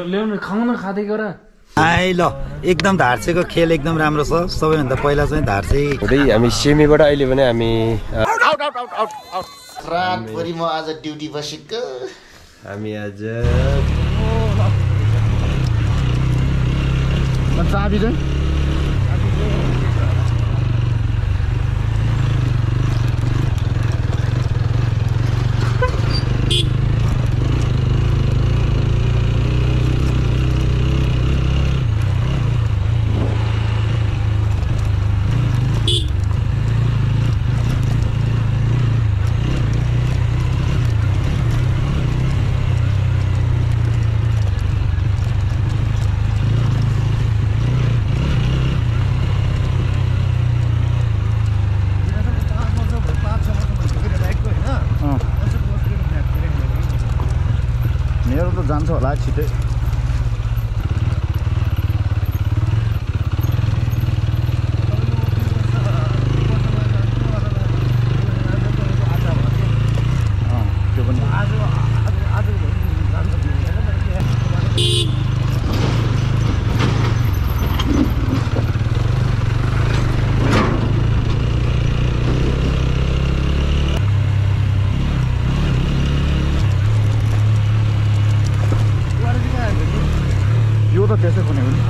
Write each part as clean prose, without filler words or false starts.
ल्याउनु खाउन खाँदै गर आइ ल एकदम धार्सेको खेल एकदम राम्रो छ सबैभन्दा पहिला चाहिँ धार्से हुँदै हामी सेमीबाट अहिले पनि हामी रातभरि म आज ड्युटी बसेको हामी आज चाबी चाहिँ मेरो त जान्छ होला छिटै त्यसै खनेको नि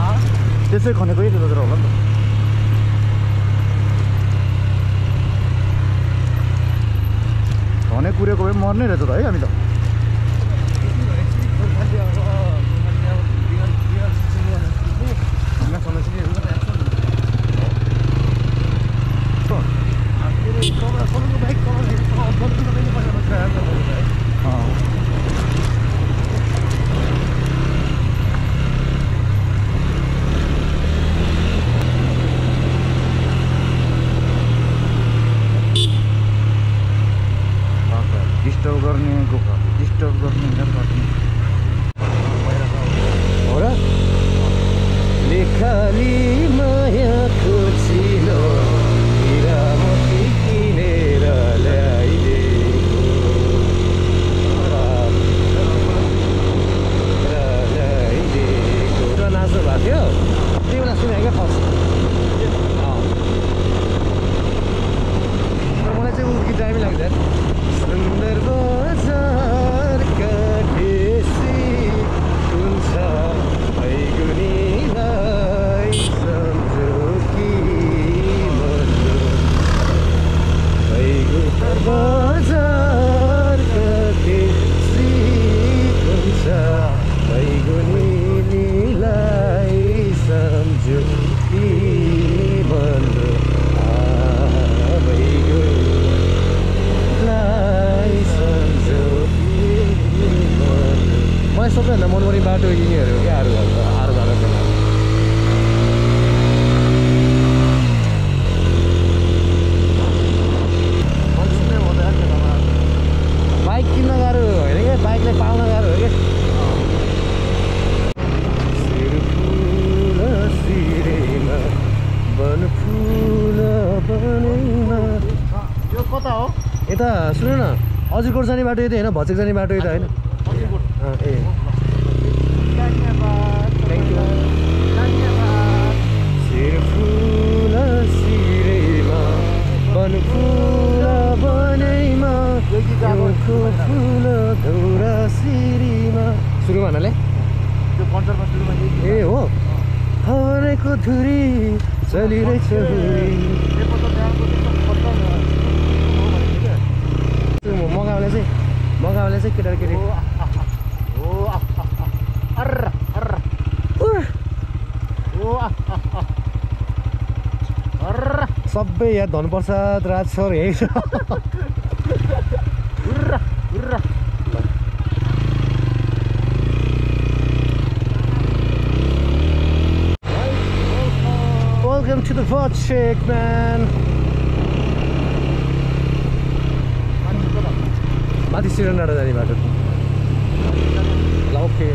त्यसै खनेको यति बजेर होला नि त खने कुरेको भए मर्ने रहेछ त है हामी त डिस्टर्ब गर्ने हो र लेखाली मायाको चिलो हिरामती किनेर ल्याइदिएको नाच्नु भएको थियो त्यही बेला सुनेको क्या फर्स्ट मलाई चाहिँ ऊ गीत दामी लाग्छ सुन्दर बजार काटेसी हुन्छ बैगुनीलाई सम्झो कि बैगुनी बजार काटेसी हुन्छ बैगुनीलाई सम्झो कि मलाई सबैभन्दा मनपर्ने बाटो यिनीहरू क्या आरू भएको बेला बाइक किन्न गाह्रो होइन क्या बाइकलाई पाउन गाह्रो हो क्या शिरफुल शिरेमा बनफुल बनैमा यो कता हो यता सुन्नु न अजिरकोट जाने बाटो यता होइन भचेक जाने बाटो यता होइन शिरफुल शिरेमा बनफुल बनैमा फुल धौरा सिरीमा सुरु भन्नाले त्यो कन्सर्टमा सुरु भए ए हो हरेको धुरी चलिरहेछ मगाउने चाहिँ केटाकेटी सबै यहाँ धनप्रसाद राज सर यही छ Welcome to the Vodshake, man. माथि सिरन डाँडा जाने बाटो ल okay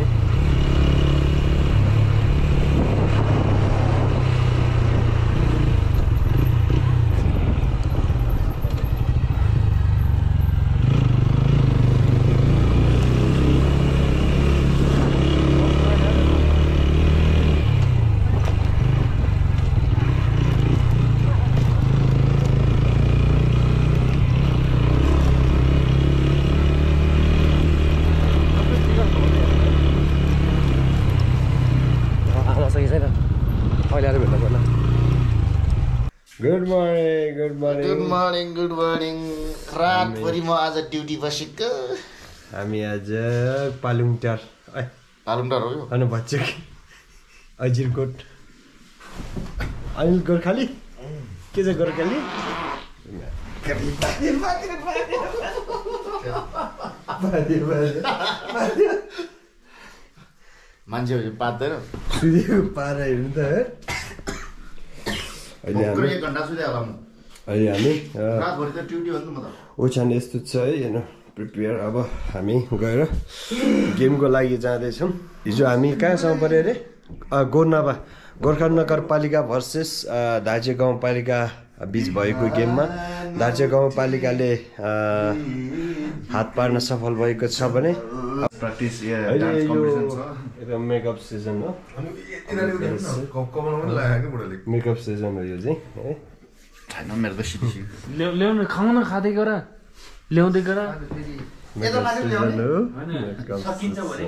good morning good morning good morning good morning रातभरि म आज ड्युटी बसेको हामी आज पालुङटार पालुङटार हो यो अनि भन्छ कि अजिरकोट अनिल गोर्खाली के छ गोर्खाली मान्छेहरू पात्दैन सुदेको पारा हेर्नु त अहिले हामी 1 घण्टा सुते होला म अहिले हामी रातभरि त ड्युटी भन्नु म त ओछ्यान यस्तो छ है हेर्नु प्रिपेयर अब हामी गएर गेमको लागि जाँदैछौँ हिजो हामी कहाँसम्म पऱ्यो अरे गोर्नाबा गोर्खा नगरपालिका भर्सेस धाजे गाउँपालिका बिच भएको गेममा धाजे गाउँपालिकाले हात पार्न सफल भएको छ भने प्र्याक्टिस अहिले यो मेकअप सिजन हो मेकअप सिजन हो यो चाहिँ है छैन मेरो त सिधै ल्याउनु खाउन खाँदै गर ल्याउँदै गर सकिन्छ भने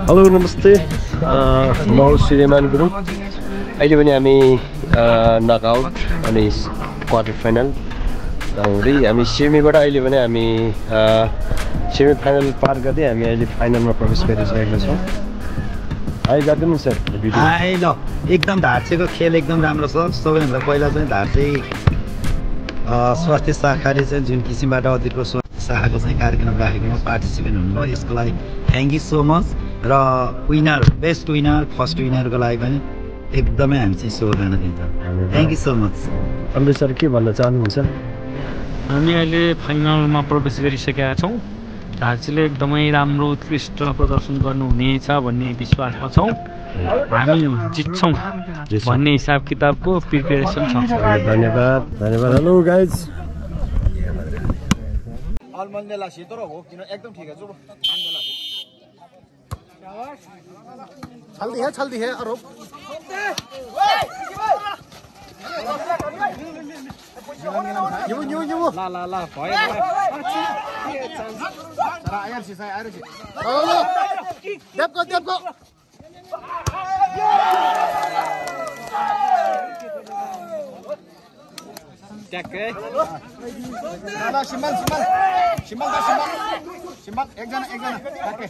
हेलो नमस्ते म श्रीमान गुरुङ अहिले पनि हामी नकआउट अनि क्वार्टर फाइनल हुँदै हामी सेमीबाट अहिले पनि हामी सेमी फाइनल पार गर्दै हामी अहिले फाइनलमा प्रवेश गरिसकेका छौँ है गर्दैन सर हाई ल एकदम धार्चेको खेल एकदम राम्रो छ सबैभन्दा पहिला चाहिँ धार्चे स्वास्थ्य शाखाले चाहिँ जुन किसिमबाट अतिरिक्त स्वास्थ्य शाखाको चाहिँ कार्यक्रम राखेकोमा पार्टिसिपेट हुनुभयो यसको लागि थ्याङ्क यू सो मच र विनर बेस्ट विनर फर्स्ट विनरको लागि पनि एकदमै हामी चाहिँ शुभकामना दिन्छौँ थ्याङ्क यू सो मच अन्त सर के भन्न चाहनुहुन्छ हामी अहिले फाइनलमा प्रवेश गरिसकेका छौँ धार्चेले एकदमै राम्रो उत्कृष्ट प्रदर्शन गर्नुहुनेछ भन्ने विश्वासमा छौँ हामी जित्छौँ भन्ने हिसाब किताबको प्रिपेरेसन छ धन्यवाद धन्यवाद हेलो गाइज छल्दी है आरोप ला भयो ट्याक्कै सिम्बल एकजना ट्याक्कै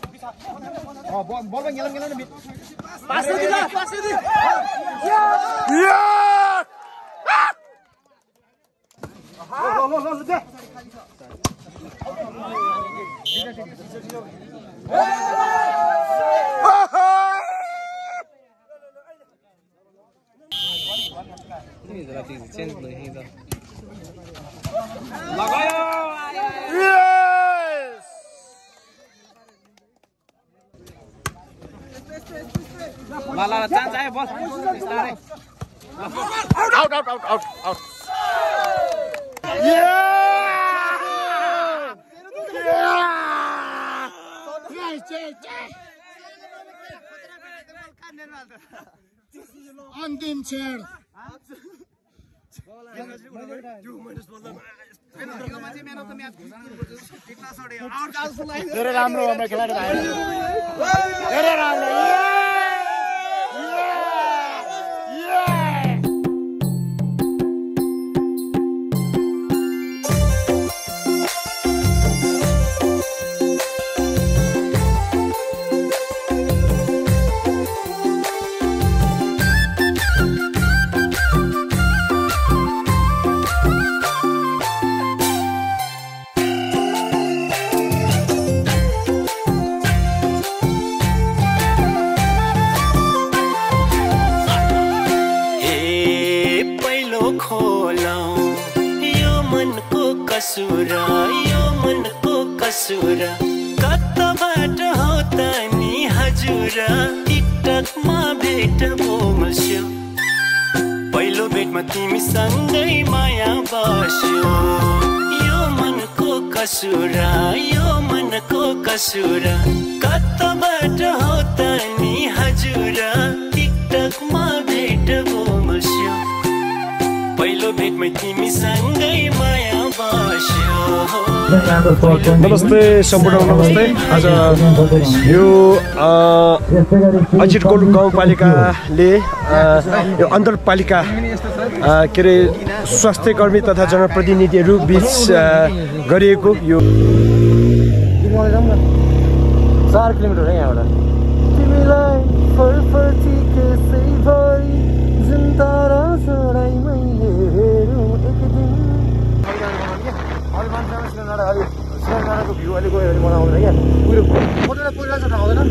अन्तिम क्षण धेरै राम्रो हाम्रो खेलाडी भाइहरू धेरै राम्रो यो मनको कसुर कताबाट हो त नि हजुर टिकटकमा भेट बोल्छौ पहिलो भेटमा तिमी सँगै माया बस्यो यो मनको कसुर कताबाट हो त नि हजुर टिकटकमा भेट बोल्छौ पहिलो भेटमै तिमी सँगै माया नमस्ते सम्पूर्ण नमस्ते आज यो अजितकोट गाउँपालिकाले यो अन्तरपालिका के अरे स्वास्थ्य कर्मी तथा जनप्रतिनिधिहरू बीच गरिएको यो 4 किलोमिटर हो यहाँबाट तिमीलाई फरफरती केसै भई जुन तारा सराई मैले हेरौँ एक दिन अलि मान्छेमा सिनेमाको भ्यू अलि गयो भने मलाई आउँदैन क्या उयो फोटोलाई पहिला चाहिँ आउँदैन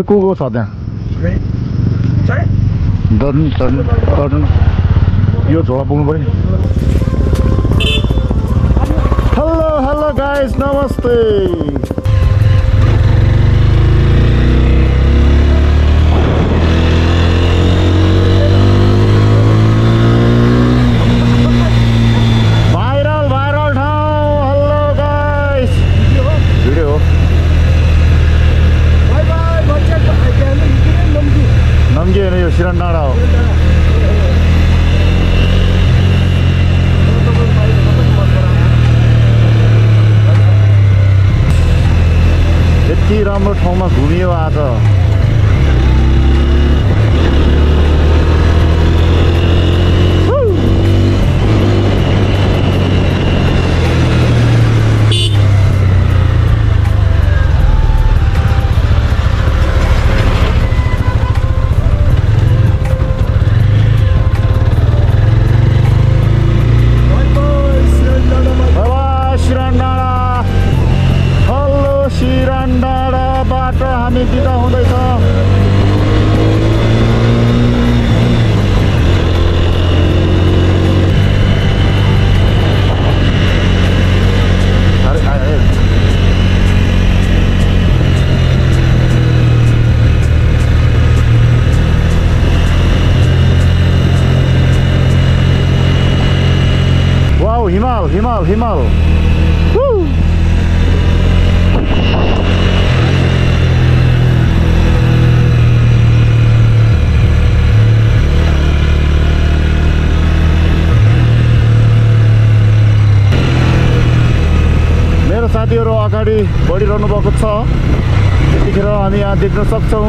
खोइ को छ त्यहाँ तर्नु यो झोला पुग्नु पर्यो हेलो गाइस नमस्ते भाइरल ठाउँ हेलो गाइस भिडियो हो नाम के होइन यो सिरान डाँडा हो। यति राम्रो ठाउँमा घुमियो आज। हामी बिदा हुँदैछ। वाउ हिमाल हिमाल हिमाल। साथीहरु अगाडि बढिरहनु भएको छ। यतिखेर हामी यहाँ देख्न सक्छौं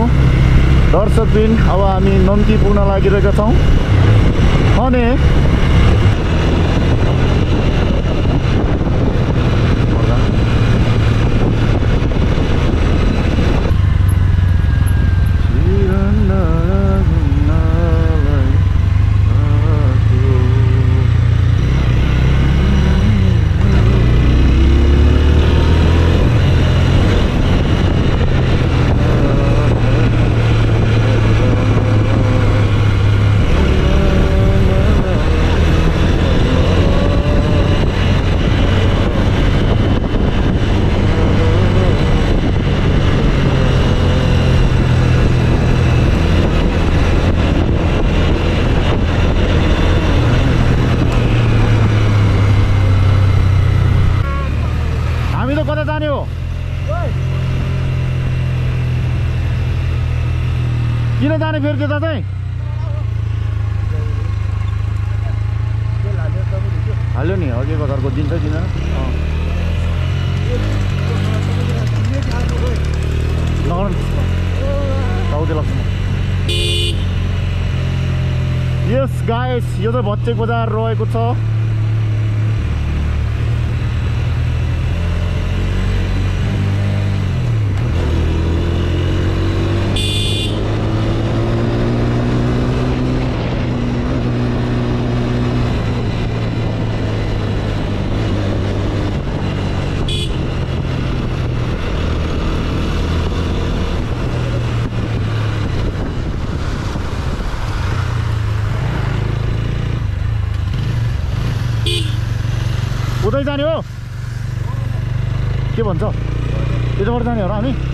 दर्शकबिन अब हामी नम्की पुग्न लागिरहेका छौं भने कता जाने हो? किन जाने फेरि त्यता चाहिँ? हाल्यो नि अघि घरको दिन्छ दिँदैन? यस गाइस यो त भच्चे बजार रहेको छ। उतै जाने हो के भन्छ? त्यताबाट जाने हो र हामी?